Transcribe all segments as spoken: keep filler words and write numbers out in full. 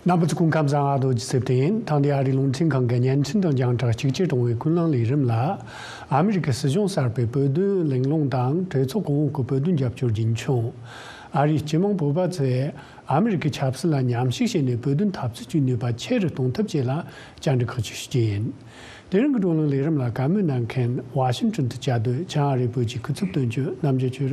རྣམ་པ་ཚོ་སྐུ་ཁམས་བཟང་། ཨ་རྡོ་རྗེ་སེབ་ཏེ་ཡིན། ཐེངས་འདིའི་ཨ་རིའི་རླུང་འཕྲིན་ཁང་གི་བརྙན་འཕྲིན་དང་རྒྱང་བསྒྲགས་གཅིག་གྱུར་གཏོང་བའི་ཀུན་གླེང་ལས་རིམ་ལ། ཨ་མི་རི་ཀའི་སྲིད་གཞུང་གསར་པས་བོད་དོན་གླེང་སློང་དང་གྲོས་ཚོགས་གོང་འོག་གི་བོད་དོན་རྒྱབ་སྐྱོར་རྒྱུན་འཁྱོངས། ཨ་རིའི་སྤྱི་དམངས་བོད་པ་ཚོས་ཨ་མི་རི་ཀའི་ཆབ་སྲིད་ལ་མཉམ་ཞུགས་བྱས་ནས་བོད་དོན་འཐབ་རྩོད་ཀྱི་ནུས་པ་ཆེ་རུ་གཏོང་ཐབས་བཅས་ལ་བཅར་འདྲི་ཁག་ཅིག་ཞུ་རྒྱུ་ཡིན། དེ་རིང་གི་བགྲོ་གླེང་ལས་རིམ་ལ་བཀའ་མོལ་གནང་མཁན་ཝ་ཤིང་ཊོན་དུ་བཅའ་སྡོད་བྱང་ཨ་རིའི་བོད་ཀྱི་སྐུ་ཚབ་དོན་གཅོད་རྣམ་རྒྱལ་ཆོས་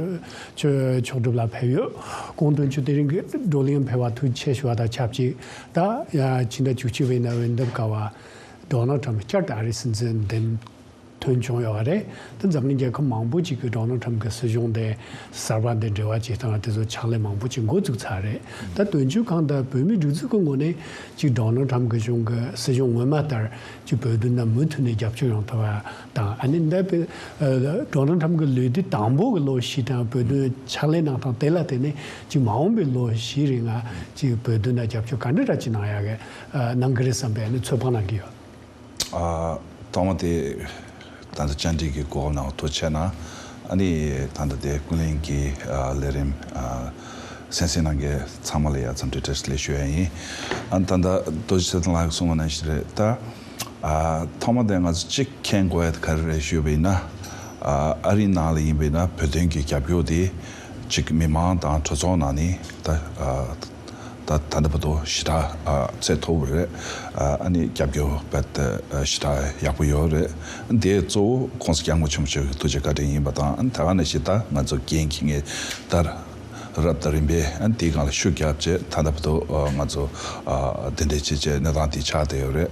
ཆོས་མཆོག་སྒྲུབ་ལགས་ཕེབས་ཡོད། ཁོང་དོན་གཅོད་དེ་རིང་གི་བགྲོ་གླེང་ཕེབས་པར་ཐུགས་རྗེ་ཆེ་ཞུ་བ་དང་ཆབས་ཅིག་ད་ཕྱི་ཟླ་བཅུ་གཅིག་པའི་ནང་འོས་འདེམས་སྐབས་བ་ཌོ་ནལ་ཊམ་བསྐྱར་དུ་ཨ་རིའི་སྲིད་འཛིན་འདེམས་ཐོན་བྱུང་ཡོད་པ་རེད། ད་འཛམ་གླིང་རྒྱལ་ཁབ་མང་པོ་ཅིག་གིས་ཌོ་ནལ་ཊམ་གྱི་སྲིད་གཞུང་དེ་གསར་པ་འདི་འབྲེལ་བ་བྱེད་སྟངས་དེ་ཚོ་ཕྱག་ལས་མང་པོ་ཅིག་འགོ་བཙུགས་ཚར་རེད། ད་དོན་གཅོད་ཁང་དང་བོད་མིའི་སྒྲིག་འཛུགས་ཀྱི་ངོས་ནས་ཅིག་ཌོ་ནལ་ཊམ་གྱི་གཞུང་གི་སྲིད་གཞུང་སྔོན་མ་ལྟར་ཅིག་བོད་དོན་ལ་མུ་མཐུད་ནས་རྒྱབ་སྐྱོར་ཡོང་ཐུབ་པ་དང་། ཨ་ནི་འདས་པའི་ཨ་ཌོ་ནལ་ཊམ་གྱི་ལོ་དུས་དང་པོ་གི་ལོ་བཞི་དང་བོད་དོན་ཕྱག་ལས་གནང་སྟངས་དེ་ལ་བརྟེན་ནས་ཅིག་མ་འོངས་པའི་ལོ་བཞིའི་རིང་ལ་ཅིག་བོད་དོན་ལ་རྒྱབ་སྐྱོར་ག་འདྲ་འདྲ་ཅིག་གནང་ཡག་གི་ཨ་གནང་གི་རེད་བསམ་པའི་ཨ་ནི་ཚོད་དཔག་གནང་གི་ཡོད། ཨ། ཐོག་མ་དེ་ད་ལྟ་བཅར་འདྲི་གི་གོ་སྐབས་གནང་བ་ཐུགས་རྗེ་ཆེ་གནང་། ཨ་ནི་ད་ལྟ་དེ་ཀུན་གླེང་གི་ཨ་ལས་རིམ་ཨ་གསན་གཟིགས་གནང་མཁན་ཚང་མ་ལ་ཡ་འཚམས་འདྲི་བཀྲ་ཤིས་བདེ་ལེགས་ཞུ་ཡ་ཡིན། ཨ་ནི་ད་ལྟ་རྡོ་རྗེ་ཚེ་བརྟན་ལགས་ཀྱིས་གསུངས་པ་ནང་བཞིན་རེད། ད་ཨ་ཐོག་མ་དེ་ང་ཚོ་གཅིག་མཁྱེན་དགོས་ཡ་དེ་ག་རེ་རེད་ཞུས་པ་ཡིན་ན། ཨ་ཨ་རིའི་ནང་ལ་ཡིན་པ་ཡིན་ན་བོད་དོན་གྱི་རྒྱབ་སྐྱོར་དེ་གཅིག་མི་མང་དང་གྲོས་ཚོགས་ནང་ནས་ད་ཨ། ད་ད་ལྟ་བར་དུ་ཞེ་དྲག་ཨ་ཚད་མཐོ་པོ་རེད། ཨ་ཨ་ནི་རྒྱབ་སྐྱོར་རྦད་དེ་ཨ་ཞེ་དྲག་ཡག་པོ་ཡོད་རེད། དེ་གཙོ་བོ་༸གོང་ས་༸སྐྱབས་མགོན་ཆེན་པོ་མཆོག་གི་ཐུགས་རྗེ་བཀའ་དྲིན་ཡིན་པ་དང་། ཨ་ནི་ད་ག་ནང་བཞིན་ད་ང་ཚོ་འགན་འཁྱེར་མཁན་ད་རབ་དང་རིམ་པས་ཨ་ནི་དེའི་སྒང་ལ་ཤུགས་བརྒྱབ་བྱས་ད་ལྟ་བར་དུ་ཨ་ང་ཚོ་ཨ་དེ་འདྲའི་བྱས་བྱས་གནས་སྟངས་དེ་ཆགས་བསྡད་ཡོད་རེད།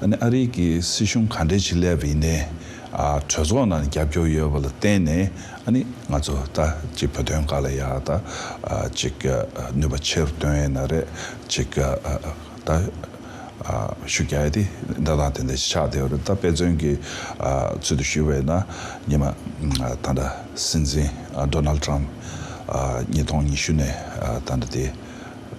ཨ་ནི་ཨ་རི་གི་སྲིད་གཞུང་ག་འདྲས་ཅིག་སླེབས་པ་ཡིན་ནའི་ཨ་གྲོས་ཚོགས་ནང་ནས་རྒྱབ་སྐྱོར་ཡོད་པ་ལ་བརྟེན་ནས། ཨ་ནི་ང་ཚོ་ད་ཅིག་བོད་དོན་སྒང་ལ་ཡ་ད་ཨ་ཅིག་ཨ་ནུས་པ་ཆེ་རུ་བཏོན་ཡས་ན་རེད། ཅིག་ཨ་ད་ཨ་ཤུགས་རྒྱག་ཡས་དེ་འདྲ་དང་དེ་འདྲ་ཞིག་ཆགས་བསྡད་ཡོད་རེད། ད་དཔེ་མཚོན་གྱི་ཨ་ཚུལ་དུ་ཞུས་པ་ཡིན་ན། ཉི་མ་ཨ་ད་ལྟ་སྲིད་འཛིན་ཨ་ཌོ་ནལ་ཊམ་ཨ་ཉིས་སྟོང་ཉི་ཤུ་ནས་ཨ་ད་ལྟ་དེ།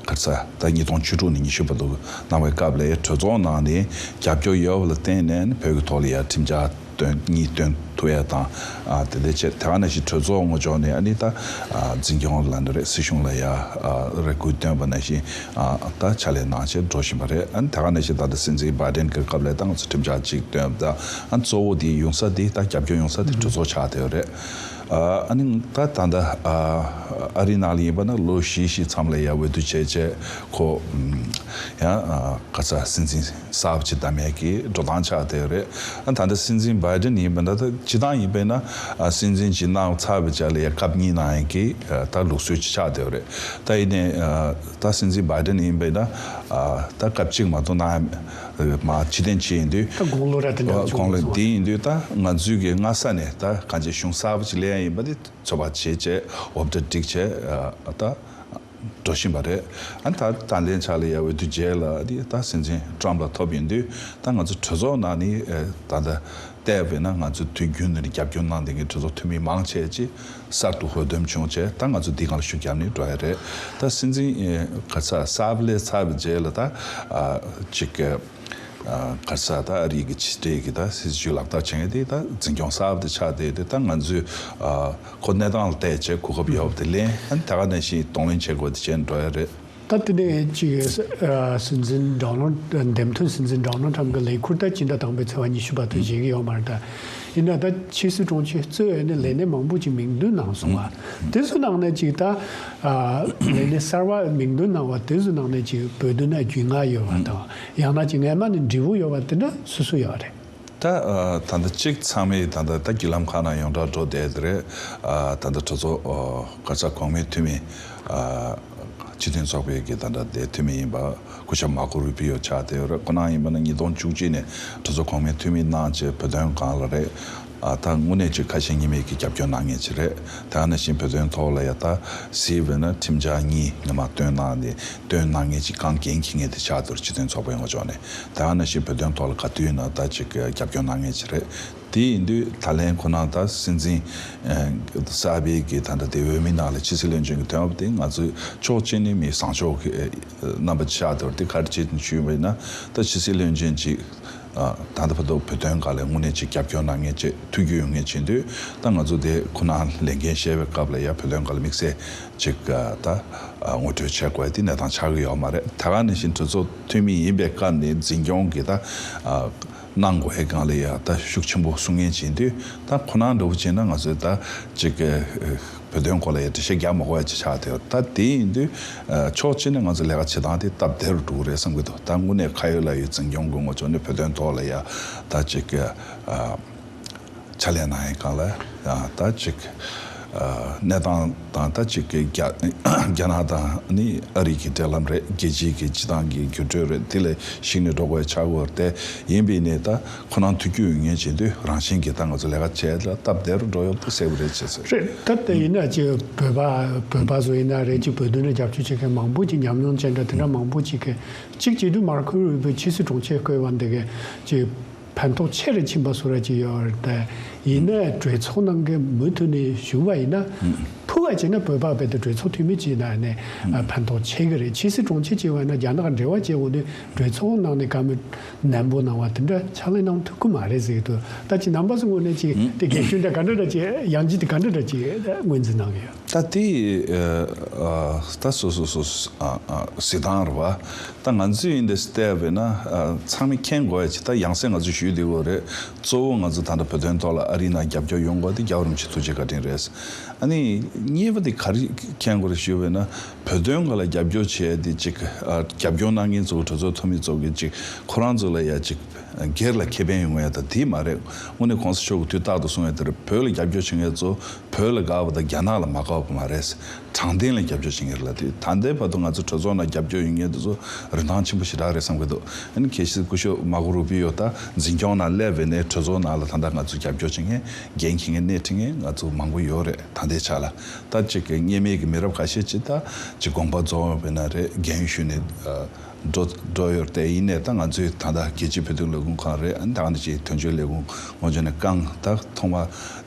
ག་རེ་ཟ། ད་ཉིས་སྟོང་བཅུ་དྲུག་ནས་ཉི་ཤུ་བར་དུ་གནང་བའི་སྐབས་ལ་གྲོས་ཚོགས་ནང་ནས་རྒྱབ་སྐྱོར་ཡོད་པ་ལ་བརྟེན་ནས་བོད་ཀྱི་ཐོག་ལ་ཡ་ཁྲིམས་འཆར་བཏོན་གཉིས་བཏོན་ཐུབ་ཡ་དང་། ཨ་དེ་འདྲ་བྱས། དེ་ག་ནང་བཞིན་གྲོས་ཚོགས་ངོས་ཕྱོགས་ནས་ཨ་ནི་ད་ཨ་འཛིན་སྐྱོང་ལ་འདྲ་རེད། སྲིད་གཞུང་ལ་ཡ་ཨ་རེ་སྐུལ་བཏོན་པ་ནང་བཞིན་ཨ་ད་ཕྱག་ལས་གནང་བྱས་འགྲོ་བཞིན་པ་རེད། ཨ་ནི་དེ་ག་ནང་བཞིན་ད་ལྟ་སྲིད་འཛིན་བྷའི་ཌེན་གྱི་སྐབས་ལ་ད་ང་ཚོ་ཁྲིམས་འཆར་གཅིག་བཏོན་པ་དང་། ཨ་གཙོ་བོ་དེ་ཡོང་ས་དེ་ད་རྒྱབ་སྐྱོར་ཡོང་ས་དེ་གྲོས་ཚོགས་ཆགས་བསྡད་ཡོད་རེད། ཨ་ནི་ད་ད་ལྟ་ཨ་ཨ་རིའི་ནང་ལ་ཡིན་པ་ན་ལོ་བཞི་བཞི་མཚམས་ལ་ཡ་འོས་བསྡུ་བྱས་བྱས་ཁོ་ཡང་ཨ་ག་ས་སྲིད་འཛིན་གསར་པ་ཅིག་བདམས་ཡས་ཀྱི་འགྲོ་སྟངས་ཆགས་བསྡད་ཡོད་རེད། ཨ་ད་ལྟ་སྲིད་འཛིན་བྷའི་ཌེན་ཡིན་པ་ན། ད་སྤྱིར་བཏང་ཡིན་པས་ན་ཨ་སྲིད་འཛིན་ཅིག་གནང་ཚར་བའི་རྗེས་ལ་ཡ་སྐབས་གཉིས་གནང་ཡས་ཀྱི་ཨ་ད་ལུགས་སྲོལ་ཅིག་ཆགས་བསྡད་ཡོད་རེད། ད་ཡིན་ནའི་ཨ་ད་སྲིད་འཛིན་བྷའི་ཌེན་ཡིན་པས་ན་ཨ་ད་སྐབས་གཅིག་མ་གཏོགས་གནང་ཡ་མ་ཕྱིར་འཐེན་བྱས་ཡིན་དུས། ད་དགུང་ལོ་ར་དེ་འདྲ་ཨ་བྱུང་དགུང་ལོ་སོང་བ། དེ་ཡིན་དུས་ད་ང་ཚོའི་གི་སྔ་ས་ནས་ད་གང་ཅི་གཞུང་གསར་པ་ཅིག་སླེབས་ཡ་ཡིན་པ་དེ་ཚོད་དཔག་བྱས་བྱས་འོབ་སྒྲ་བསྒྲིགས་བྱས་ཨ་ད་འགྲོ་བཞིན་པ་རེད། ཨ་ནི་ད་ད་ལན་ཆ་ལ་ཡ་འོས་བསྡུ་རྗེས་ལ་དེ་ད་སྲིད་འཛིན་ཊམ་ལ་ཐོབ་ཡིན་དུས། ད་ང་ཚོ་གྲོས་ཚོགས་ནང་ནས་ཨ་ད་ལྟ་བལྟས་པས་ན་ང་ཚོ་དུས་རྒྱུན་ནས་རྒྱབ་སྐྱོར་གནང་བསྡད་མཁན་གྲོས་ཚོགས་འཐུས་མི་མང་ཆེ་ཅིག་གསར་དུ་འོས་འདེམས་བྱུང་བྱས། ད་ང་ཚོ་འདི་སྒང་ལ་ཤུགས་རྒྱབ་ནས་འགྲོ་ཡ་རེད། ད་སྲིད་འཛིན་ཨེ་ག་ས་གསར་པ་སླེབས་ཚར་བའི་རྗེས་ལ་ད་ཨ་ཅིག་ཨ་ག་ས་ད་ཨ་རི་གི་ཕྱི་འབྲེལ་གྱི་ད་སྲིད་ཇུས་ལག་བསྟར་བྱེད་མཁན་དེ་ད་འཛིན་སྐྱོང་གསར་པ་དེ་ཆགས་བསྡད་དེ། ད་ང་ཚོས་ཨ་ཁོ་གནས་སྟངས་ལ་བལྟས་བྱས་གོ་སྐབས་ཡོད་པ་དེ་ལེན། ཨ་ནི་ད་ག་ནང་བཞིན་གདོང་ལེན་བྱེད་དགོས་དེ་བྱས་འགྲོ་ཡ་རེད། ད་དེ་ནས་ཅིག་ཨ་སྲིད་འཛིན་ཌོ་ནལ་འདེམས་ཐོན་སྲིད་འཛིན་ཌོ་ནལ་ཊམ་གྱི་ལས་ཁུར་ད་སྤྱི་ཟླ་དང་པོའི་ཚེས་པ་ཉི་ཤུ་བར་དུ་བཞེས་ཀྱི་ཡོད་མ་རེད། ད་ཡིན་ན་ད་ཕྱི་སྲིད་དྲུང་ཆེ་གཙོས་ནས་ལས་སྣེ་མང་པོ་ཅིག་མིང་འདོན་གནང་སོང་བ། དེ་ཚོའི་ནང་ནས་ཅིག་ད་ཨ་ལས་སྣེ་གསར་པ་མིང་འདོན་གནང་བ་དེ་ཚོའི་ནང་ནས་ཅིག་བོད་དོན་ན་རྒྱུས་མངའ་ཡོད་པ་དང་། ཡང་ན་ཅིག་སྔས་མ་ནས་འབྲས་བུ་ཡོད་པ་དེ་འདྲ་སུ་སུ་ཡོད་རེད། ད་ཨ་ད་ལྟ་གཅིག་ཚང་མས་ད་ལྟ་ད་བརྒྱུད་ལམ་ཁག་ནང་ཡོངས་གྲགས་འགྲོ་བསྡད་དེ་རེད། ཨ་ད་ལྟ་གྲོས་ཚོགས་ཨ་ག་ས་གོང་མའི་འཐུས་མི་ཨ་སྤྱི་མཐུན་ཚོགས་པའི་གི་ད་ལྟ་དེ་འཐུས་མི་ཡིན་པ་སྐུ་ཞབས་མར་ཀོ་རུ་པི་ཡོ་ཆགས་བསྡད་ཡོད་རེད། ཁོ་རང་ཡིན་པ་ན་ཉིས་སྟོང་བཅུ་གཅིག་ནས་གྲོས་ཚོགས་གོང་མའི་འཐུས་མི་གནང་བྱས་བོད་དོན་སྒང་ལ་རེད། ཨ་ད་དངོས་གནས་ཅིག་ཁ་ཞེ་གཉིས་མེད་ཀྱི་རྒྱབ་སྐྱོར་གནང་མཁན་ཅིག་རེད། དེ་ག་ནང་བཞིན་བོད་དོན་ཐོག་ལ་ཡ་ད་གཟིགས་པས་ན་ཁྲིམས་འཆར་གཉིས་སྔོན་མ་བཏོན་གནང་ནས་བཏོན་གནང་མཁན་ཅིག་གང་འགན་འཁྱེར་མཁན་དེ་ཆགས་འདུག་སྤྱི་མཐུན་ཚོགས་པའི་ངོས་ཕྱོགས་ནས། དེ་ག་ནང་བཞིན་བོད་དོན་ཐོག་ལ་ག་དུས་ཡིན་ན་ད་ཅིག་རྒྱབ་སྐྱོར་གནང་མཁན་ཅིག་རེད། དེ་ཡིན་དུས་ད་ལན་ཁོ་རང་ད་སྲིད་འཛིན་ཨ་གསར་པའི་གི་ད་ལྟ་དེ་འོས་མི་ནང་ལ་ཕྱི་སྲིད་བློན་ཆེན་གྱི་ཐོན་པ་དེ་ང་ཚོས་ཕྱོགས་གཅིག་ནས་མི་བཟང་ཕྱོགས་ཀྱི་ཨ་རྣམ་པ་ཆགས་འདུག་དེ་ག་རེ་བྱེད་དུ་བཅུག་པ་ཡིན་ན། ད་ཕྱི་སྲིད་བློན་ཆེན་ཅིག་ ད་ལྟ་བར་དུ་བོད་དོན་སྒང་ལ་དངོས་གནས་ཅིག་རྒྱབ་སྐྱོར་གནང་མཁན་ཅིག་ཐུག་རྒྱུ་ཡོད་མཁན་བྱེད་དུས། ད་ང་ཚོ་དེ་ཁོ་ན་ལས་འགན་བཞེས་པའི་སྐབས་ལ་ཡ་བོད་དོན་སྒང་ལ་དམིགས་བསལ་ཅིག་ད་ངོ་སྤྲོད་བྱེད་དགོས་དེ་གནས་སྟངས་ཆགས་ཀྱི་ཡོད་མ་རེད། ད་ག་ནང་བཞིན་གྲོས་ཚོགས་འཐུས་མི་ཡིན་པའི་སྐབས་ནས་འཛིན་སྐྱོང་གི་ད་གནང་དགོས་ཡའི་སྒང་ལ་ཡ་ད་ཤུགས་ཆེན་པོ་གསུང་མཁན་བྱེད་དུས། ད་ཁོ་ན་འདྲ་བོ་བྱས་ན་ང་ཚོས་ད་ཅིག་བོད་དོན་སྐོར་ལ་ཡ་འགྲེལ་བཤད་རྒྱག་མ་དགོས་ཡ་ཅིག་ཆགས་བསྡད་ཡོད། ད་དེ་ཡིན་དུས་ཕྱོགས་གཅིག་ནས་ང་ཚོ་ལས་ཀ་བྱེད་སྟངས་དེ་སྟབས་བདེ་རུ་འགྲོ་གི་རེད་བསམ་གྱི་འདུག་ད་དངོས་གནས་ཁ་ཡོད་ལག་ཡོད་འཛིན་སྐྱོང་གི་ངོས་ཕྱོགས་ནས་བོད་དོན་ཐོག་ལ་ཡ་ད་ཅིག་ཕྱག་ལས་གནང་ཡའི་སྒང་ལ་ད་ཅིག་གནས་སྟངས་དང་ད་ཅིག་རྒྱ་རྒྱ་ནག་དང་ནི་ཨ་རི་གི་འབྲེལ་ལམ་རེད། རྒྱལ་སྤྱིའི་གི་སྤྱི་བཏང་གི་འགྱུར་འགྲོས་རེད། དེ་ལ་གཞིགས་ནས་འགྲོ་དགོས་ཡ་ཆགས་ཀྱི་ཡོད་རེད། དེ་ཡིན་པའི་ནས་ད་ཁོ་རང་ཐུག་རྒྱུ་ཡོད་མཁན་བྱེད་དུས་རང་བཞིན་གྱིས་ད་ང་ཚོ་ལས་ཀ་བྱས་ལ་སྟབས་བདེ་རུ་འགྲོ་ཡོད་པ་གསལ་པོ་རེད་བྱས་ཚོད། རེད། ད་ལྟ་ཡིན་ན་ཅིག་བོད་པ་བོད་པ་ཚོ་ཡིན་ན་རེད། ཅིག་བོད་དོན་ལ་རྒྱབ་སྐྱོར་བྱེད་མཁན་མང་པོ་ཅིག་ཉམས་མྱོང་ཅན་འདྲ་དེ་འདྲ་མང་པོ་ཅིག་གིས་ཅིག་བྱེད་དུས་མར་ཁོ་རུ་བོད་ཕྱི་སྲིད་དྲུང་ཆེ་བསྐོས་པ་འདི་གས་ཅིག་ཕན་ཐོགས་ཆེ་རུ་ཕྱིན་པ་བཟོ་འདྲ་ཅིག་ཡོད་རེད། ད་ཡིན་ན་གྲོས་ཚོགས་ནང་གི་མུ་མཐུད་ནས་བཞུགས་པ་ཡིན་ན་ཕུ་བ་བྱས་ན་བོད་པ་བོད་དོན་གྲོས་ཚོགས་འཐུས་མི་ཅིག་ན་ནས་ཕན་ཐོགས་ཆེ་གི་རེད། ཕྱི་སྲིད་དྲུང་ཆེ་ཅིག་བ་ན་རྒྱ་ནག་འབྲེལ་བ་བྱེད་འོང་དུས་གྲོས་ཚོགས་ནང་ནས་བཀའ་མོལ་ནན་པོ་གནང་བ་དེ་འདྲ་ཕྱག་ལས་གནང་ཐུབ་ཀྱི་མ་རེད་ཟེར་གྱི་འདུག་ད་ཅི་རྣམ་པ་ཚོ་ངོས་ནས་ཅིག་དེ་དགེ་སྐྱོན་འདྲ་ག་འདྲ་འདྲ་ཅིག་ཡང་ཅིག་དེ་ག་འདྲ་འདྲ་ཅིག་ངོས་འཛིན་གནང་གི་ཡོད། ད་དེ་ད་སོ་སོ་སོ་སོ་གཟིགས་སྟངས་རེད་བ། ད་ང་ཚོས་འདི་བལྟས་པས་ན་ཚང་མས་མཁྱེན་དགོས་ཡ་ཅིག་ད་ཡང་སེ་ང་ཚོས་ཞུས་བསྡད་ཡོད་རེད། གཙོ་བོ་ང་ཚོ་ད་ལྟ་བོད་དོན་ཐོག་ལ་ཨ་རིའི་ནང་རྒྱབ་སྐྱོར་ཡོང་དགོས་དེ་རྒྱལ་བ་རིན་པོ་ཆེ་ཐུགས་རྗེ་བཀའ་དྲིན་རེད། ཨ་ནི་གཉིས་པ་དེ་ག་རེ་མཁྱེན་དགོས་རེད་ཞུས་པས་ན། བོད་དོན་སྒང་ལ་རྒྱབ་སྐྱོར་བྱས་ཏེ་ཅིག་ཨ་རྒྱབ་སྐྱོར་གནང་མཁན་ཚོ་གྲོས་ཚོགས་འཐུས་མི་ཚོ་གིས་ཅིག་ཁོ་རང་ཚོ་ལ་ཡ་ཅིག་སྒེར་ལ་ཁེ་ཕན་ཡོང་ཡ་ད་དེ་མ་རེད། དངོས་གནས་གོང་ས་མཆོག་གིས་དུས་རྟག་ཏུ་གསུང་ཡ་དེ་རེད། བོད་ལ་རྒྱབ་སྐྱོར་བྱེད་མཁན་ཚོ་བོད་ལ་དགའ་བ་དང་རྒྱ་ནག་ལ་མ་དགའ་བ་མ་རེད། དྲང་བདེན་ལ་རྒྱབ་སྐྱོར་བྱེད་མཁན་རེད་ལ། དེ་ད་ལྟའི་བར་དུ་ང་ཚོ་གྲོས་ཚོགས་ནང་རྒྱབ་སྐྱོར་ཡོད་མཁན་དེ་ཚོ་རིན་ཐང་ཆེན་པོ་ཞེ་དྲག་རེད་བསམ་གྱི་འདུག་ཨ་ནི་གལ་སྲིད་སྐུ་ཞབས་མར་ཁོ་རུ་པི་ཡོ་ད་འཛིན་སྐྱོང་ནང་སླེབས་པའི་ནས་གྲོས་ཚོགས་ནང་ལ་ད་ལྟ་ང་ཚོ་རྒྱབ་སྐྱོར་བྱེད་མཁན་འགན་འཁྱེར་མཁན་སྣེ་ཁྲིད་མཁན་ང་ཚོ་མང་པོ་ཡོད་རེད། ད་ལྟའི་ཆ་ལ་ད་ཅིག་གི་སྔོན་མའི་གི་མི་རབས་ཁ་ཤས་ཅིག་ད་ཅིག་དགོངས་པ་རྫོགས་པ་ན་རེད། རྒན་ཡོལ་ཞུས་ནས་འགྲོ་འགྲོ་ཡོད་རེད། དེ་ཡིན་ནས་ད་ང་ཚོའི་ད་ལྟ་རྒྱལ་སྤྱིའི་བོད་དོན་ལས་ཁུངས་ཁང་རེད། ཨ་ནི་ད་ག་ནང་བཞིན་དོན་གཅོད་ལས་ཁུངས་ངོས་ཕྱོགས་ནས་བསྐངས། ད་ཐོག་མ་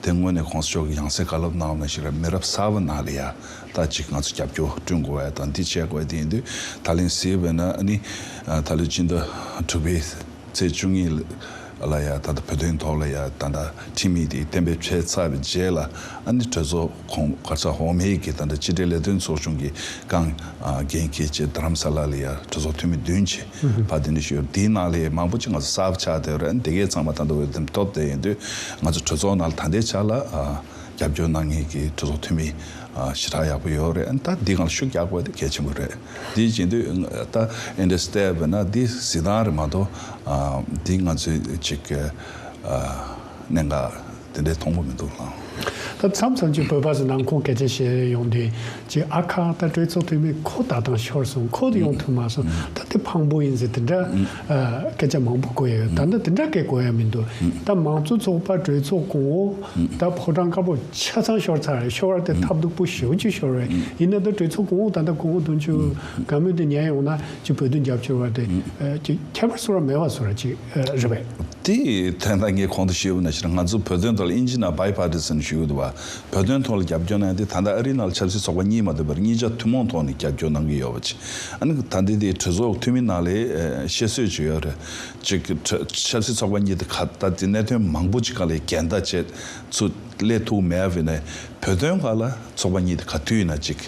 དེ་དངོས་གནས་གོང་ས་མཆོག་གིས་ཡང་སེ་བཀའ་སློབ་གནང་བ་ནང་བཞིན་རེད། མི་རབས་གསར་པ་ནང་ལ་ཡ་ད་ཅིག་ང་ཚོ་རྒྱབ་སྐྱོར་བསྐྲུན་དགོས་ཡ་དང་འདི་བྱེད་དགོས་ཡ་དེ་ཡིན་དུས། ད་ལན་གཟིགས་པས་ན་ཨ་ནི་ད་ལོའི་སྤྱི་ཟླ་དྲུག་པའི་ཚེས་བཅུ་གཉིས་ལ་ཡ་ད་ལྟ་བོད་དོན་ཐོག་ལ་ཡ་ད་ལྟ་ཁྲིམས་ཡིག་དེ་གཏན་འབེབས་བྱས་ཚར་བའི་རྗེས་ལ་ཨ་ནི་གྲོས་ཚོགས་གོང་ག་ས་འོག་མའི་གི་ད་ལྟ་ཕྱི་དྲིལ་ལས་དོན་ཚོགས་ཆུང་གི་རྐང་འགན་འཁྱེར་བྱས་རྡ་རམ་ས་ལ་ལ་ཡ་གྲོས་ཚོགས་འཐུས་མི་བདུན་བྱས་ཕར་དེ་འདྲ་ཞུས། དེའི་ནང་ལ་ཡ་མང་པོ་ཅིག་ང་ཚོ་གསར་པ་ཆགས་བསྡད་ཡོད་རེད། ཨ་ནི་དེ་གས་ཚང་མ་ད་ལྟ་འོས་འདེམས་ཐོབ་བསྡད་ཡོད་དུས་ང་ཚོ་གྲོས་ཚོགས་ནང་ལ་ད་ལྟའི་ཆ་ལ་རྒྱབ་སྐྱོར་གནང་མཁན་གྱི་གྲོས་ཚོགས་འཐུས་མི་ཞེ་དྲག་ཡག་པོ་ཡོད་རེད། ཨ་ནི་ད་འདི་སྒང་ལ་ཤུགས་རྒྱག་དགོས་དེ་གལ་ཆེན་པོ་རེད། འདི་བྱེད་དུས་ད་ཨེ་འདྲ་བལྟས་པས་ན་འདི་གཟིགས་སྟངས་རེད་མ་གཏོགས་འདི་ང་ཚོས་ཅིག་གནད་འགག་དེ་འདྲའི་མཐོང་པོ་མི་འདུག་ལགས། ད་མཚམས་མཚམས་ཅིག་བོད་པ་ཚོ་ནང་ཁོང་སྐད་ཆ་བཤད་ཡོང་དུས་ཅིག་ཨ་ཁ་ད་གྲོས་ཚོགས་འཐུས་མི་ཁོ་ད་དང་ཤོར་སོང་། ཁོ་ད་ཡོང་ཐུབ་མ་སོང་། ད་དེ་ཕངས་པོ་ཡིན་ཟེར་དེ་འདྲ་སྐད་ཆ་མང་པོ་གོ་ཡ་ཡོད། ད་ལྟ་དེ་འདྲ་སྐད་གོ་ཡ་མི་འདུག་ད་མང་གཙོ་ཚོགས་པ་གྲོས་ཚོགས་གོང་འོག་ད་ཕོ་བྲང་དཀར་པོ་ཆ་ཚང་ཤོར་ཚར་རེད། ཤོར་བ་དེ་ཐབས་སྡུག་པོ་ཞེ་པོ་ཅིག་ཤོར་རེད། ཡིན་ན་ད་གྲོས་ཚོགས་གོང་འོག་ད་ལྟ་གོང་འོག་དོན་གཅོད་བཀའ་མོལ་དེ་ཉན་ཡོང་ན་ཅིག་བོད་དོན་རྒྱབ་སྐྱོར་བ་དེ་ཅིག་ཁྱད་པར་བཟོ་ར་མེད་པ་བཟོ་ར་ཅིག་རེད་པས། དེ་ད་ལྟ་ངས་གོང་དུ་ཞུས་པ་ནང་བཞིན་ང་ཚོ་བོད་དོན་ཐོག་ལ་ཨིན་ཇི་ནང་bipartisan་ཞུ་གི་འདུག་བ། བོད་དོན་ཐོག་ལ་རྒྱབ་སྐྱོར་གནང་དེ་ད་ལྟ་ཨ་རིའི་ནང་ལ་ཆབ་སྲིད་ཚོགས་པ་གཉིས་མ་གཏོགས་པར་གཉིས་ཆ་ཐུན་མོང་ཐོག་ནས་རྒྱབ་སྐྱོར་གནང་གི་ཡོད་པ་ཅིག་ཨ་ནི་ད་ལྟའི་དེ་གྲོས་ཚོགས་འཐུས་མི་ནང་ལ་བཤད་སྲོལ་ཅིག་ཡོད་རེད། ཅིག་ཆབ་སྲིད་ཚོགས་པ་གཉིས་དེ་ག་ད་དེ་གནད་དོན་མང་པོ་ཅིག་སྒང་ལ་འགལ་ཟླ་བྱས་ཚུར་སླེབས་ཐུབ་མེད་པ་ཡིན་ན་བོད་དོན་སྒང་ལ་ཚོགས་པ་གཉིས་དེ་ག་དུས་ཡིན་ན་ཅིག་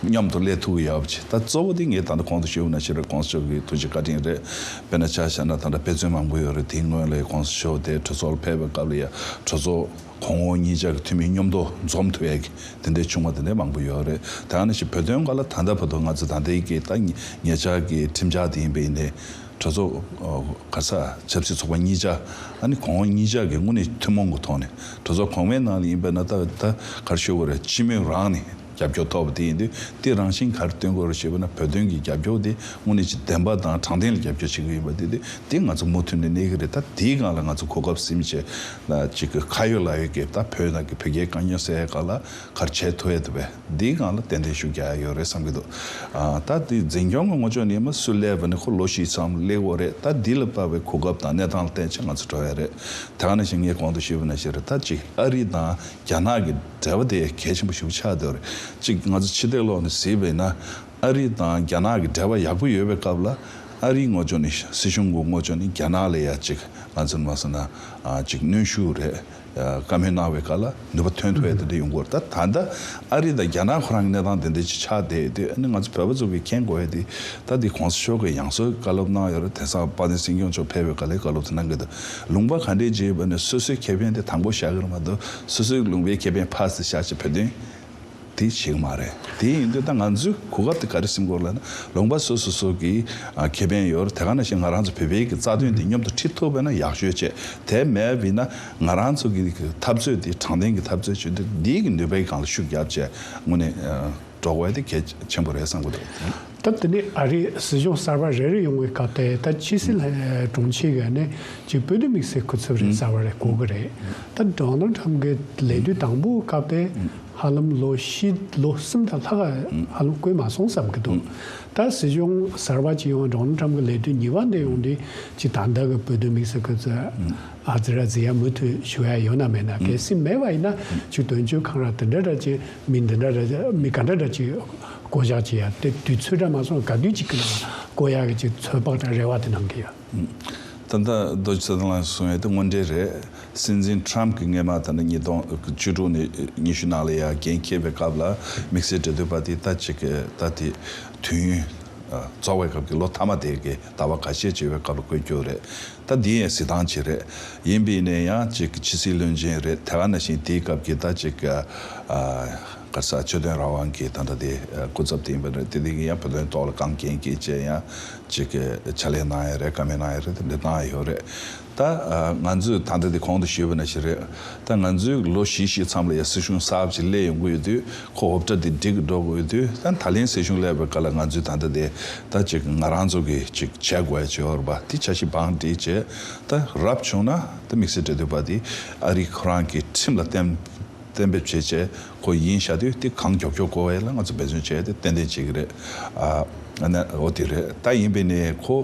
མཉམ་དུ་སླེབས་ཐུབ་ཀྱི་ཡོད་པ་ཅིག་ད་གཙོ་བོ་དེ་ངས་ད་ལྟ་གོང་དུ་ཞུས་པ་ནང་བཞིན་རེད། གོང་ས་མཆོག་གི་ཐུགས་རྗེ་བཀའ་དྲིན་རེད། དཔེར་ན་ཆ་བཞག་ན་ད་ལྟ་དཔེ་མཚོན་མང་པོ་ཡོད་རེད། དེའི་སྔོན་ལ་གོང་ས་མཆོག་དེ་གྲོས་ཚོགས་ལ་ཕེབས་པའི་སྐབས་ལ་ཡ་གྲོས་ཚོགས་གོང་འོག་གཉིས་ཆ་གི་འཐུས་མི་མཉམ་དུ་འཛོམས་ཐུབ་ཡ་གི་དེ་འདྲའི་བྱུང་བ་དེ་འདྲའི་མང་པོ་ཡོད་རེད། ད་ག་ནང་བཞིན་བོད་དོན་སྒང་ལ་ད་ལྟ་བར་དུ་ང་ཚོ་ད་ལྟའི་གི་ད་ཉེ་ཆར་གི་ཁྲིམས་འཆར་དེ་ཡིན་པ་ཡིན་ནའི་གྲོས་ཚོགས་ག་ས་ཆབ་སྲིད་ཚོགས་པ་གཉིས་ཆ་ཨ་ནི་གོང་འོག་གཉིས་ཆ་གི་དངོས་གནས་ཐུན་མོང་གི་ཐོག་ནས་གྲོས་ཚོགས་གོང་མའི་ནང་ལ་ཡིན་པ་ན་ད་ད་ག་རེ་ཞུ་དགོས་རེད། སྤྱི་མོས་རང་ནས་རྒྱབ་སྐྱོར་ཐོབ་པ་དེ་ཡིན་དུས་དེ་རང་བཞིན་ག་རེ་སྟོན་དགོས་རེད་ཞེས་པ་ན་བོད་དོན་གྱི་རྒྱབ་སྐྱོར་དེ་དངོས་གནས་ཅིག་བདེན་པ་དང་དྲང་བདེན་ལ་རྒྱབ་སྐྱོར་བྱེད་ཀྱི་ཡིན་པ་དེ་དེ་དེ་ང་ཚོ་མུ་མཐུད་ནས་གནས་ཀྱི་རེད། ད་དེའི་སྒང་ལ་ང་ཚོ་གོ་སྐབས་ཟིན་བྱས་ཅིག་གི་ཁ་ཡོད་ལག་ཡོད་ཀྱི་ད་བོད་ནང་གི་བོད་རྒྱའི་དཀའ་རྙོག་སེལ་ཡའི་སྒང་ལ་ག་རེ་བྱེད་ཐུབ་ཡ་འདུག་པས། འདིའི་སྒང་ལ་ཏན་ཏན་ཤུགས་རྒྱག་ཡ་ཡོད་རེད་བསམ་གྱི་འདུག་ཨ་ད་དེ་འཛིན་སྐྱོང་གི་ངོས་ཕྱོགས་ནས་མ་སུ་སླེབས་པ་ནི་ཁོ་ལོ་བཞི་ཙམ་སླེབས་ཡོད་རེད། ད་འདི་ལ་དཔག་པའི་གོ་སྐབས་དང་གནས་སྟངས་ལ་བརྟེན་བྱས་ང་ཚོ་འགྲོ་ཡ་རེད། དེ་ག་ནང་བཞིན་ངས་གོང་དུ་ཞུས་པ་ནང་བཞིན་རེད། ད་ཅིག་ཨ་རི་དང་རྒྱ་ནག་གི་འབྲེལ་བ་དེ་གལ་ཆེན་པོ་ཞེ་པོ་ཆགས་བསྡད་ཡོད་རེད། ཅིག་ང་ཚོ་ཕྱི་བལྟས་ལོག་ནས་གཟིགས་པ་ཡིན་ན་ཨ་རི་དང་རྒྱ་ནག་གི་འབྲེལ་བ་ཡག་པོ་ཡོད་པའི་སྐབས་ལ། ཨ་རིའི་ངོས་ཕྱོགས་ནས་སྲིད་གཞུང་གི་ངོས་ཕྱོགས་ནས་རྒྱ་ནག་ལ་ཡ་ཅིག་ང་ཚོ་མ་སོང་ན་ཨ་ཅིག་གནོན་ཤུགས་རེད། ཨ་བཀའ་མོལ་གནང་བའི་སྐབས་ལ་ནུས་པ་ཐོན་ཐུབ་ཡ་དེ་འདྲ་ཡོང་གི་ཡོད་རེད། ད་ད་ལྟ་ཨ་རི་དང་རྒྱ་ནག་ཁོ་རང་གི་གནས་སྟངས་དེ་འདྲ་ཅིག་ཆགས་བསྡད་དུས། ཨ་ནི་ང་ཚོ་བོད་པ་ཚོ་གིས་མཁྱེན་དགོས་ཡ་དེ། ད་འདི་གོང་ས་མཆོག་གིས་ཡང་སེ་བཀའ་སློབ་གནང་ཡོད་རེད། དེང་སང་དཔལ་ལྡན་སྲིད་སྐྱོང་མཆོག་ཕེབས་པའི་སྐབས་ལ་བཀའ་སློབ་དེ་གནང་གི་འདུག་ལུང་པ་ག་འདྲས་ཅིག་ཡིན་པ་ནས་སོ་སོའི་ཁེ་ཕན་དེ་དང་པོ་བཞག་གི་རེད་མ་གཏོགས། སོ་སོའི་ལུང་པའི་ཁེ་ཕན་ཕར་ཙམ་བཞག་བྱས་བོད་དོན་དེ་བྱེད་ཀྱི་མ་རེད། དེ་ཡིན་དུས་ད་ང་ཚོས་གོ་སྐབས་དེ་ག་རེ་ཟིན་དགོས་ལབ་ན། ལུང་པ་སོ་སོ་སོ་གི་ཨ་ཁེ་ཕན་ཡོད་རེད། དེ་ག་ནང་བཞིན་ང་རང་ཚོ་བོད་པའི་གི་རྩ་དོན་དེ་མཉམ་དུ་ཁྲིད་ཐུབ་པ་ན་ཡག་ཤོས་བྱས། དེ་མེད་པ་ཡིན་ན་ང་རང་ཚོ་གི་གི་འཐབ་རྩོད་དེ་དྲང་བདེན་གྱི་འཐབ་རྩོད་བྱེད་དུས་འདིའི་གི་ནུས་པའི་སྒང་ལ་ཤུགས་རྒྱབ་བྱས་དངོས་གནས་ཨ་འགྲོ་དགོས་དེ་གལ་ཆེན་པོ་རེད་བསམ་གི་འདུག་ད་དེ་ནས་ཨ་རིའི་སྲིད་གཞུང་གསར་པ་རེ་རེ་ཡོང་བའི་སྐབས་དེ། ད་ཕྱི་སྲིད་ལྷན་དྲུང་ཆེ་གིས་ནི་ཅིག་བོད་དོན་དམིགས་བསལ་སྐུ་ཚབ་རེ་གསར་པ་རེ་བསྐོ་གི་རེད། ད་ཌོ་ནལ་ཊམ་གི་ལས་དུས་དང་པོའི་སྐབས་དེ་ཧ་ལམ་ལོ་བཞི་ལོ་གསུམ་དང་ལྷག་ཧ་ལམ་བསྐོས་མ་སོང་བསམ་གི་འདུག་ད་སྲིད་གཞུང་གསར་པ་ཅིག་ཡོང་བ། ཌོ་ནལ་ཊམ་གི་ལས་དུས་གཉིས་པ་འདི་ཡོང་དུས་ཅིག་ད་ལྟ་གི་བོད་དོན་དམིགས་བསལ་སྐུ་ཚབ་ཨ་ཛི་ར་ཛི་ཡ་མུ་མཐུད་ཞུ་ཡ་ཡོད་ན་མེད་ན། གལ་སྲིད་མེད་པ་ཡིན་ན་ཅིག་དོན་གཅོད་ཁང་ར་དེ་འདྲ་འདྲ་ཅིག་མི་འདི་འདྲ་འདྲ་མི་ག་འདྲ་འདྲ་ཅིག་བསྐོ་བཞག་བྱེད་ཡ་དེ། དུས་ཚོད་འདྲ་མ་སོང་ག་དུས་ཅིག་གི་ནང་བསྐོ་ཡ་གི་ཅིག་ཚོད་དཔག་དང་རེ་བ་དེ་གནང་གི་ཡོད། ད་ལྟ་རྡོ་རྗེ་ཚེ་བརྟན་ལགས་གསུངས་ཡ་དེ་དངོས་འབྲེལ་རེད། སྲིད་འཛིན་ཊམ་གྱིས་སྔས་མ་ད་ནི་ཉིས་སྟོང་བཅུ་དྲུག་ནས་ཉི་ཤུ་ནང་ལ་ཡ་འགན་འཁྱེར་བའི་སྐབས་ལ་དམིགས་བསལ་འབྲེལ་མཐུད་པ་དེ་ད་ཅིག་ད་དེ་དུས་ཡུན་རྫོགས་པའི་སྐབས་ཀྱི་ལོ་མཐའ་མ་དེ་གི་ཟླ་བ་ཁ་ཤས་ཅིག་ཡོད་པའི་སྐབས་ལ་བསྐོ་རྒྱུ་རེད། ད་འདི་ཡང་གཟིགས་སྟངས་ཅིག་རེད། ཡིན་པས་ན་ཡང་ཅིག་ཕྱི་སྲིད་བློན་ཆེན་རེད། དེ་ག་ནང་བཞིན་དེའི་སྐབས་ཀྱི་ད་ཅིག་ཨ་ག་ས་ཆོས་དོན་རང་དབང་གི་ད་ལྟ་དེ་སྐུ་ཚབ་དེ་ཡིན་པ་རེད། དེ་དེ་གི་ཡང་བོད་དོན་ཐོག་ལ་གང་འགན་འཁྱེར་བྱས་ཡང་ཅིག་ཕྱག་ལས་གནང་ཡ་རེད། བཀའ་མོལ་གནང་ཡ་རེད། དེ་འདྲ་གནང་ཡ་ཡོད་རེད། ད་ཨ་ང་ཚོས་ད་ལྟ་དེ་གོང་དུ་ཞུས་པ་ནང་བཞིན་རེད། ད་ང་ཚོས་ལོ་བཞི་བཞི་མཚམས་ལ་ཡ་སྲིད་གཞུང་གསར་པ་ཅིག་སླེབས་ཡོང་གི་ཡོད་དུས། ཁོ་འོབ་ཊ་དེ་འགྲིག་གི་འགྲོ་གི་ཡོད་དུས། ད་ད་ལན་སྲིད་གཞུང་སླེབས་པའི་སྐབས་ལ་ང་ཚོས་ད་ལྟ་དེ་ད་ཅིག་ང་རང་ཚོ་གིས་ཅིག་བྱེད་དགོས་ཡ་ཅིག་ཡོད་རེད་པ། དེ་འཆར་གཞི་བང་སྒྲིག་བྱས། ད་རབ་བྱུང་ན་ད་དམིགས་བསལ་འབྲེལ་མཐུད་པ་དེ་ཨ་རི་ཁོ་རང་གི་ཁྲིམས་ལ་གཏན་གཏན་འབེབས་བྱས་བྱས་ཁོ་ཡིན་བཞག་དུས། དེ་གང་མགྱོགས་མགྱོགས་བསྐོ་བ་ཡིན་ལ་ང་ཚོ་འབད་བརྩོན་བྱས་ཏེ་ཏན་ཏན་བྱེད་ཀྱི་རེད། ཨ་ཨ་ནི་འོ་དེ་རེད། ད་ཡིན་པས་ན་ཁོ་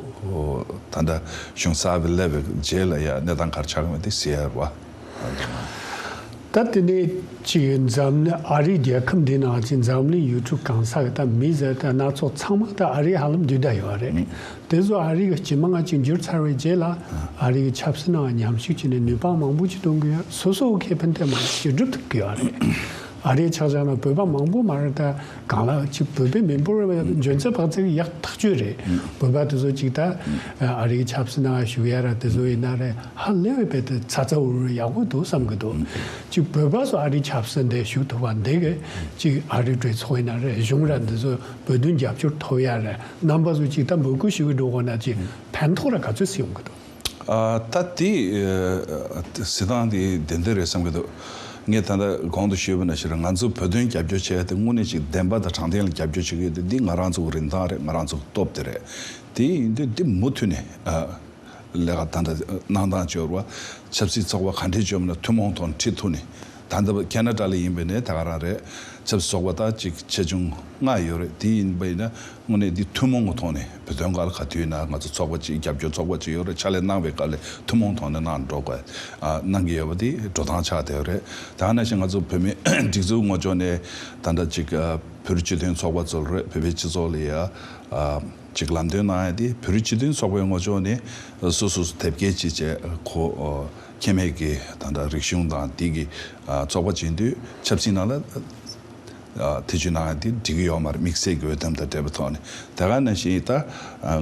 ད་ལྟ་གཞུང་གསར་པ་སླེབས་པའི་རྗེས་ལ་ཡ་གནས་སྟངས་ག་རེ་ཆགས་ཀྱི་མེད་དེ་གཟིགས་ཡ་རེད་པ། ད་དེ་ནས་ཅིག་འཛམ་གླིང་ཨ་རི་རྒྱལ་ཁབ་འདི་ནང་ཅིག་འཛམ་གླིང་ཡུལ་གྲུ་གང་ས་གི་ད་མི་ཟེར་ད་སྣ་ཚོགས་ཚང་མ་ད་ཨ་རི་ཧ་ལམ་འདུས་བསྡད་ཡོད་རེད། དེ་ཚོ་ཨ་རི་གི་སྤྱི་དམངས་ཅིག་འགྱུར་ཚར་བའི་རྗེས་ལ་ཨ་རི་གི་ཆབ་སྲིད་ནང་མཉམ་ཞུགས་བྱས་ནས་ནུས་པ་མང་པོ་ཅིག་གཏོང་གི་ཡོད། སོ་སོའི་ཁེ་ཕན་དེ་མང་པོ་ཅིག་སྒྲུབ་ཐུབ་ཀྱི་ཡོད་རེད། ཨ་རི་ཆ་བཞག་ན་བོད་པ་མང་པོ་མ་རེད། ད་གང་ལ་ཅིག་བོད་པའི་མི་འབོར་འཇོན་ཚད་འཕག་ཚད་ཡག་ཐག་ཆོད་རེད། བོད་པ་དེ་ཚོ་ཅིག་ད་ཨ་རི་གི་ཆབ་སྲིད་ནང་ཞུགས་ཡ་ར་དེ་ཚོ་ཡིན་ན་རེད། ཧ་ལས་པའི་དཔེ་དེ་ཚ་ཚ་འུར་འུར་ཡག་པོ་འདུག་བསམ་གི་འདུག་ཅིག་བོད་པ་ཚོ་ཨ་རི་ཆབ་སྲིད་འདི་ཞུགས་ཐུབ་པ་འདི་གི་ཅིག་ཨ་རི་གྲོས་ཚོགས་ཡིན་ན་རེད། གཞུང་ར་འདི་ཚོ་བོད་དོན་རྒྱབ་སྐྱོར་ཐོབ་ཡ་རེད། རྣམ་པ་ཚོ་ཅིག་ད་འབོད་སྐུལ་ཞུ་གི་འགྲོ་དགོས་ན་ཅིག་ཕན་ཐོགས་ར་ག་ཚོད་སྲིད་ཡོང་གི་འདུག་ཨ་ད་དེ་ཨ་གཟིགས་སྟངས་དེ་བདེན་བདེན་རེད་བསམ་གི་འདུག་ངས་ད་ལྟ་གོང་དུ་ཞུས་པ་ནང་བཞིན་རེད། ང་ཚོ་བོད་དོན་རྒྱབ་སྐྱོར་བྱས་ཏེ་དངོས་གནས་ཅིག་བདེན་པ་དང་དྲང་བདེན་ལ་རྒྱབ་སྐྱོར་བྱེད་ཀྱི་ཡོད་དེ། འདི་ང་རང་ཚོ་གི་རིན་ཐང་རེད། ང་རང་ཚོ་གི་སྟོབས་དེ་རེད། དེ་ཡིན་དུས་འདི་མུ་མཐུད་ནས་ཨ། ལས་ཀ་ད་ལྟ་གནང་སྟངས་བྱེད་པ། ཆབ་སྲིད་ཚོགས་པ་ག་འདྲས་བྱུང་ན་ཐུན་མོང་ཐོག་ཁྲིད་ཐུབ་ནས། ད་ལྟ་ཁེ་ན་ཌ་ལ་ཡིན་པ་ཡིན་ན་ད་ག་རང་རེད། ཆབ་སྲིད་ཚོགས་པ་ད་ཅིག་ཆེ་ཆུང་ལྔ་ཡོད་རེད། དེ་ཡིན་པ་ཡིན་ན་དངོས་གནས་འདི་ཐུན་མོང་གི་ཐོག་ནས་བོད་དོན་སྒང་ལ་ག་དུས་ཡིན་ན་ང་ཚོ་ཚོགས་པ་ཅིག་རྒྱབ་སྐྱོར་ཚོགས་པ་ཅིག་ཡོད་རེད། ཕྱག་ལས་གནང་བའི་སྐབས་ལ་ཐུན་མོང་ཐོག་ནས་གནང་འགྲོ་དགོས། ཨ་གནང་གི་ཡོད་པ་དེ་འགྲོ་སྟངས་ཆགས་བསྡད་ཡོད་རེད། ད་ག་ནང་བཞིན་ང་ཚོ་བོད་མིའི་སྒྲིག་འཛུགས་ངོས་ཕྱོགས་ནས་ད་ལྟ་ཅིག་ཨ་བོད་རིགས་སྤྱི་མཐུན་ཚོགས་པ་ཚོ་རེད། བོད་པའི་སྤྱི་ཚོགས་ལ་ཡ་ཨ། ཅིག་ལམ་སྟོན་གནང་ཡ་དེ་བོད་རིགས་སྤྱི་མཐུན་ཚོགས་པའི་ངོས་ཕྱོགས་ནས་སོ་སོ་སོ་དེབ་སྐྱེལ་ཅིག་བྱས། ཁོ་ཁེ་མེད་ཀྱི་ད་ལྟ་རིག་གཞུང་དང་དེ་གི་ཚོགས་པ་བྱེད་དུས་ཆབ་སྲིད་ནང་ལ་ཐེ་བྱུས་གནང་ཡ་དེ་འགྲིག་གི་ཡོད་མ་རེད། དམིགས་བསལ་གྱི་འོས་འདེམས་དང་འབྲེལ་བའི་ཐོག་ནས། དེ་ག་ནང་བཞིན་ད་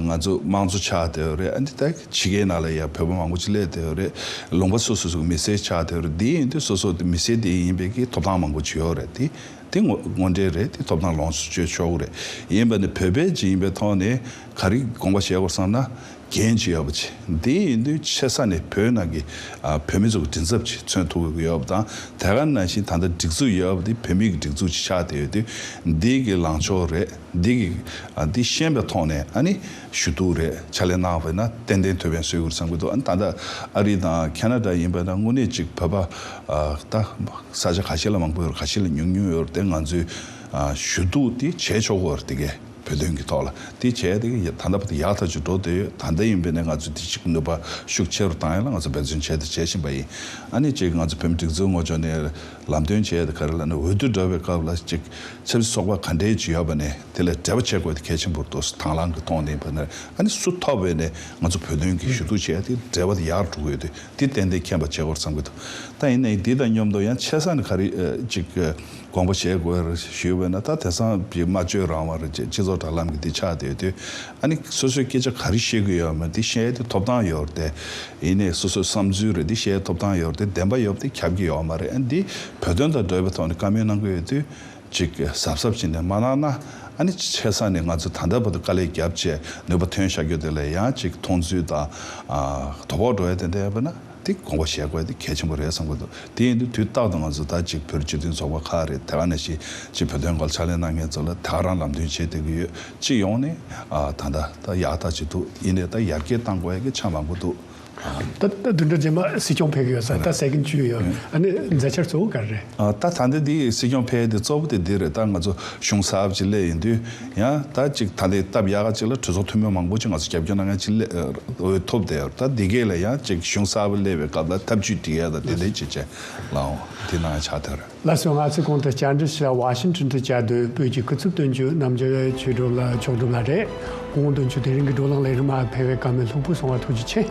ང་ཚོ་དམངས་གཙོ་ཆགས་བསྡད་ཡོད་རེད། ཨ་ནི་ད་ཕྱི་རྒྱལ་ནང་ལ་ཡ་བོད་པ་མང་པོ་ཅིག་སླེབས་བསྡད་ཡོད་རེད། ལུང་པ་སོ་སོ་སོ་གི་མི་སེར་ཆགས་བསྡད་ཡོད་རེད། དེ་ཡིན་དུས་སོ་སོ་དེ་མི་སེར་དེ་ཡིན་པའི་གི་ཐོབ་ཐང་མང་པོ་ཅིག་ཡོད་རེད། དེ། དེ་དངོས་དངོས་འབྲེལ་རེད། དེ་ཐོབ་ཐང་ལོངས་སུ་སྤྱོད་ཆོག་གི་རེད། ཡིན་པ་ནི་བོད་པའི་ཅིག་ཡིན་པའི་ཐོག་ནས་ག་རེ་དགོངས་པ་བཞེས་དགོས་བསམ་ན་འགན་ཅིག་ཡོད་པ་ཅིག་འདི་ཡིན་དུས་ཆེ་ས་ནས་བོད་ནང་གི་ཨ་བོད་མི་ཚོ་གི་མགྲིན་ཚབ་ཅིག་མཚོན་ཐུབ་དགོས་ཀྱི་ཡོད་པ་དང་། དེ་ག་ནང་བཞིན་ད་ལྟ་སྒྲིག་འཛུགས་ཡོད་པ་འདི་བོད་མི་གི་སྒྲིག་འཛུགས་ཅིག་ཆགས་བསྡད་ཡོད་དུས། འདི་གི་ལངས་ཕྱོགས་རེད། འདི་གི་ཨ་འདི་ཤེས་པའི་ཐོག་ནས་ཨ་ནི་ཞུ་གཏུག་རེད། ཕྱག་ལས་གནང་བ་ཡིན་ན་ཏན་ཏན་ཐུགས་ཕན་གསོས་ཀྱི་རེད་བསམ་གྱི་འདུག་ཨ་ནི་ད་ལྟ་ཨ་རི་དང་ཁེ་ན་ཌ་ཡིན་པ་ན་དངོས་གནས་ཅིག་བོད་པ་ཨ་ད། ས་ཆ་ཁ་ཤས་ལ་མང་པོ་ཡོད་རེད། ཁ་ཤས་ལ་ཉུང་ཉུང་ཡོད་རེད། དེ་ང་ཚོས་ཨ་ཞུ་གཏུག་དེ་བྱས་ཆོག་གི་རེད། དེ་གས་ བོད་དོན་གྱི་ཐོག་ལ་དེ་བྱས་ཏེ་ད་ལྟ་བར་དུ་ཡག་ཐག་ཆོད་འགྲོ་བསྡད་ཡོད། ད་ལྟ་ཡིན་པས་ན་ང་ཚོས་དེ་ཅིག་ནུས་པ་ཤུགས་ཆེ་རུ་བཏང་ཡ་ལ་ང་ཚོ་འབད་བརྩོན་བྱས་ཏེ་བྱེད་བཞིན་པ་ཡིན། ཨ་ནི་ཅིག་ང་ཚོ་བོད་མི་སྒྲིག་འཛུགས་ངོས་ཕྱོགས་ནས་ལམ་སྟོན་བྱས་ཏེ་ག་རེ་ལབ་ན་འོས་བསྡུ་འགྲོ་བའི་སྐབས་ལ་ཅིག་ཆབ་སྲིད་ཚོགས་པ་ག་འདྲས་ཅིག་ཡོད་པ་ནས་དེ་ལ་འབྲེལ་བ་བྱེད་དགོས་དེ་གལ་ཆེན་པོ་རེད་འདུག་དང་བླངས་ཀྱི་ཐོག་ནས་ཡིན་པ་ན་ཨ་ནི་སུ་ཐོབ་པས་ནས་ང་ཚོ་བོད་དོན་གྱི་ཞུ་གཏུག་བྱས་ཏེ་འབྲེལ་བ་དེ་ཡར་འགྲོ་དགོས་དུས། དེ་ཏན་ཏན་མཁྱེན་པ་བྱེད་དགོས་བསམ་གྱི་འདུག་ད་ཡིན་ནའི་འདི་དང་མཉམ་དུ་ཡང་ཆེ་ས་ནས་ག་རེ་ཅིག་དགོངས་པ་བཞེས་དགོས་རེད་ཞུས་པས་ན། ད་དེང་སང་སྨྲ་བརྗོད་རང་དབང་རེད་ཅེས་སྤྱི་ཚོགས་དྲ་ལམ་གྱི་འདི་ཆགས་བསྡད་དུས། ཨ་ནི་སོ་སོའི་སྐད་ཆ་ག་རེ་བཤད་ཀྱི་ཡོད་མེད་འདི་བཤད་ཡས་དེ་ཐོབ་ཐང་ཡོད་རེད་དེ། ཡིན་ནའི་སོ་སོའི་བསམ་ཚུལ་རེད་འདི་བཤད་ཡས་ཐོབ་ཐང་ཡོད་རེད་དེ། བདེན་པ་ཡོད་པ་དེ་ཁྱབ་ཀྱི་ཡོད་མ་རེད། ཨ་ནི་འདི་བོད་དོན་དང་འབྲེལ་བའི་ཐོག་ནས་བཀའ་མོལ་གནང་གི་ཡོད་དུས། ཅིག་གཟབ་གཟབ་བྱས་ནས་མ་གནང་ན། ཨ་ནི་ཆེ་ས་ནས་ང་ཚོ་ད་ལྟ་བར་དུ་དཀའ་ལས་བརྒྱབ་བྱས་ནུས་པ་ཐོན་བཞག་རྒྱུ་དེ་ལ་ཡང་ཅིག་མཐོང་ཚུལ་དང་། ཨ། དོ་ཕོག་འགྲོ་ཡ་དེ་འདྲ་ཡོད་པ་ན་དེ་དགོངས་པ་བཞེས་དགོས་དེ་གལ་ཆེན་པོ་རེད་བསམ་གྱི་འདུག་དེ་ཡིན་དུས་དུས་རྟག་ཏུ་ང་ཚོ་ད་ཅིག་བོད་སྤྱི་མཐུན་ཚོགས་པ་ཁག་རེད། དེ་ག་ནང་བཞིན་ཅིག་བོད་དོན་སྐོར་ཕྱག་ལས་གནང་མཁན་ཚོ་ལ་དེ་ག་རང་ལམ་སྟོན་བྱེད་བསྡད་ཀྱི་ཡོད། སྤྱི་ཡོངས་ནས། ཨ། ད་ལྟ་ད་ཡག་ཐག་ཆོད་འདུག་ཡིན་ནའི་ད་ཡར་རྒྱས་གཏང་དགོས་ཡ་གི་ཆ་མང་པོ་འདུག་ད་ད་བདུན་ཕྲག་རྗེས་མ་སྲིད་སྐྱོང་ཕེབས་ཀྱི་ཡོད་ས། ད་སེ་ཀེན་བཅུ་ཡོད། ཨ་ནི་མཛད་འཆར་གཙོ་བོ་ག་རེ་རེད། ཨ། ད་ད་ལྟ་འདི་སྲིད་སྐྱོང་ཕེབས་དེ་གཙོ་བོ་དེ་འདི་རེད། ད་ང་ཚོ་གཞུང་གསར་པ་ཅིག་སླེབས་ཡིན་དུས་ཡང་ད་ཅིག་ད་ལྟའི་སྟབས་ཡག་ག་ཅིག་ལ་གྲོས་ཚོགས་འཐུས་མི་མང་པོ་ཅིག་ང་ཚོ་རྒྱབ་སྐྱོར་གནང་མཁན་ཅིག་སླེབས་འོས་ཐོབ་བསྡད་ཡོད། ད་འདི་གས་ལ་ཡང་ཅིག་གཞུང་གསར་པ་སླེབས་པའི་སྐབས་ལ་ཐབས་ཇུས་སྒྲིག་ཡ་ད་དེ་འདྲས་ཅིག་བྱས་ལའོ། དེ་གནང་ཡ་ཆགས་ཐལ་རེད། ལགས་སོ། ང་ཚོས་གོང་དུ་བཅར་འདྲི་ཞུ་ཡ་ཝ་ཤིང་ཊོན་དུ་བཅར་སྡོད་བོད་ཀྱི་སྐུ་ཚབ་དོན་གཅོད་རྣམ་རྒྱལ་ཆོས་གྲུབ་ལགས། ཆོས་གྲུབ་ལགས་རེད། གོང་དོན་གཅོད་དེ་རིང་གི་བགྲོ་གླེང་ལས་རིམ་མ་ཕེབས་པའི་བཀའ་མོལ་ལྷུག་པོ་གསུང་བ་ཐུགས་རྗེ་ཆེ།